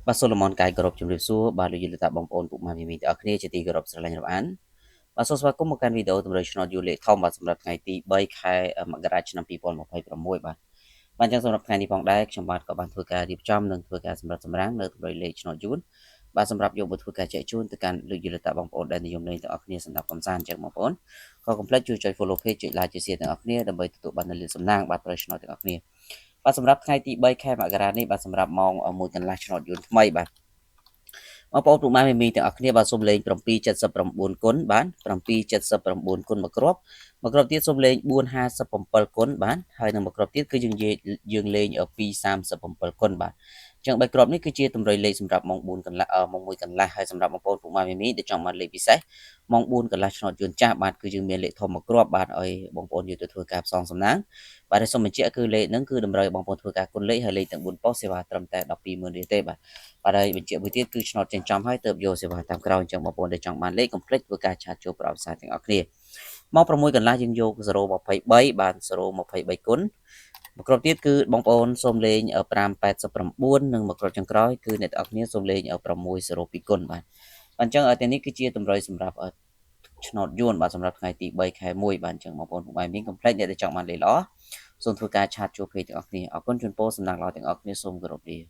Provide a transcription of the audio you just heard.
បាទសូឡូមនកាយគោរពជំរាបសួរបាទលោកយាយលោកតាបងប្អូនពុកម៉ែមីមីទាំងអស់គ្នាជាទីគោរពស្រឡាញ់រាប់អានបាទសូមស្វាគមន៍មកកាន់វីដេអូតម្រូវឆ្នោតយូលេខធំបាទសម្រាប់ថ្ងៃទី3ខែមករាឆ្នាំ2026បាទបាទអញ្ចឹងសម្រាប់ថ្ងៃនេះផងដែរខ្ញុំបាទក៏បានធ្វើការរៀបចំនិងធ្វើការសម្រាប់សម្រាំងនៅតម្រូវលេខឆ្នោតយួនបាទសម្រាប់យកមកធ្វើការចែកជូនទៅកាន់លោកយាយលោកតាបងប្អូនដែលនិយមលេងទាំងអស់គ្នាសម្រាប់កំសាន្តអញ្ចឹងបងប្អូនក៏កុំភ្លេចជួយចុច follow page ចុច like ចុច share ទាំងអស់គ្នាដើម្បីទទួលបាននូវលាភសំណាងបាទត្រូវឆ្នោតទាំងអស់គ្នាបាទសម្រាប់ថ្ងៃទី3ខែមករានេះបាទសម្រាប់ម៉ោង1កន្លះឆ្នោតយួនថ្មីបាទបងប្អូនពុកម៉ែមីមីទាំងអស់គ្នាបាទសូមលេង779គុណបាទ779គុណមួយគ្រាប់មួយគ្រាប់ទៀតសូមលេង457គុណបាទហើយនឹងមួយគ្រាប់ទៀតគឺយើងនិយាយយើងលេង237គុណបាទអញ្ចឹងបីគ្រាប់នេះគឺជាតម្រុយលេខសម្រាប់ម៉ោង4កន្លះម៉ោង1កន្លះហើយសម្រាប់បងប្អូនពុកម៉ែមីមីដែលចង់បានលេខពិសេសម៉ោង4កន្លះឆ្នោតយន្តចាស់បាទគឺយើងមានលេខធំមួយគ្រាប់បាទឲ្យបងប្អូនយកទៅធ្វើការផ្សងសំណាងបាទហើយសូមបញ្ជាក់គឺលេខហ្នឹងគឺតម្រូវឲ្យបងប្អូនធ្វើការគុណលេខហើយលេខទាំង4ប៉ុស្តិ៍សេវាត្រឹមតែ120,000រៀលទេបាទបាទហើយបញ្ជាក់មួយទៀតគឺឆ្នោតចេញចំហើយទៅយកសេវាតាមក្រោយអញ្ចឹងបងប្អូនដែលចង់បានលេខកុំភ្លេចធ្វើការ chat ចូលប្រអប់សារទាំងអស់គ្នាមក6កន្លះយើងយក023បាទ023គុណមួយគ្រាប់ទៀតគឺបងប្អូនសូមលេង589និងមួយគ្រាប់ចុងក្រោយគឺអ្នកទាំងអស់គ្នាសូមលេង602គុណបាទអញ្ចឹងទាំងនេះគឺជាតម្រុយសម្រាប់ឆ្នោតយួនបាទសម្រាប់ថ្ងៃទី3ខែ1បាទអញ្ចឹងបងប្អូនពុកម៉ែមីងកុំភ្លេចអ្នកដែលចង់បានលេខល្អសូមធ្វើការ chat ចូល page ទាំងអស់គ្នាអរគុណជូនពរសំណាងល្អទាំងអស់គ្នាសូមគោរពលា។